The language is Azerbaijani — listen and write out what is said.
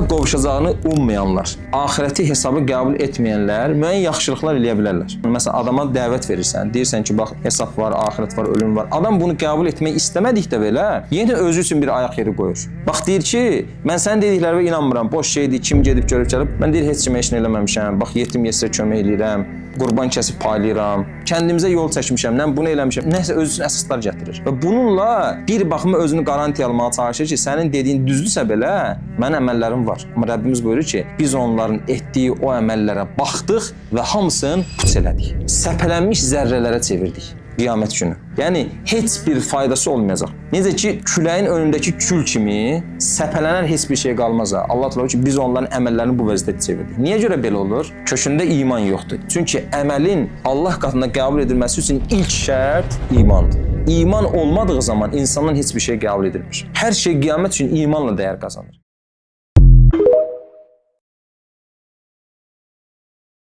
Allaha qovuşacağını ummayanlar, axirəti hesaba qəbul etməyənlər müəyyən yaxşılıqlar eləyə bilərlər. Məsələn, adama dəvət verirsən, deyirsən ki, bax, hesab var, axirət var, ölüm var. Adam bunu qəbul etmək istəmədikdə belə, yenə özü üçün bir ayaq yeri qoyur. Bax deyir ki, mən sənin dediklərinə inanmıram, boş şeydir, kim gedib görüb gəlib. Mən deyir heç kimə heç nə eləməmişəm. Bax yetim yesirə kömək eləyirəm, qurban kəsib paylayıram, kəndimizə yol çəkmişəm, nə bunu eləmişəm. Nəsə özü üçün əsaslar gətirir. Və bununla bir baxıma özünü qarantiya almağa çalışır ki, sənin dediyin düzdürsə belə, mənim əməllərim var. Amma Rəbbimiz buyurur ki, biz onların etdiyi o əməllərə baxdıq və hamısını puç elədik. Səpələnmiş zərrələrə çevirdik qiyamət günü. Yəni heç bir faydası olmayacaq. Necə ki küləyin önündəki kül kimi səpələnər heç bir şey qalmaz. Ha. Allah təala ki biz onların əməllərini bu vəziyyətə çevirdik. Niyə görə belə olur? Kökündə iman yoxdur. Çünki əməlin Allah qatında qəbul edilməsi üçün ilk şərt imandır. İman olmadığı zaman insandan heç bir şey qəbul edilmir. Hər şey qiyamət üçün imanla dəyər qazanır.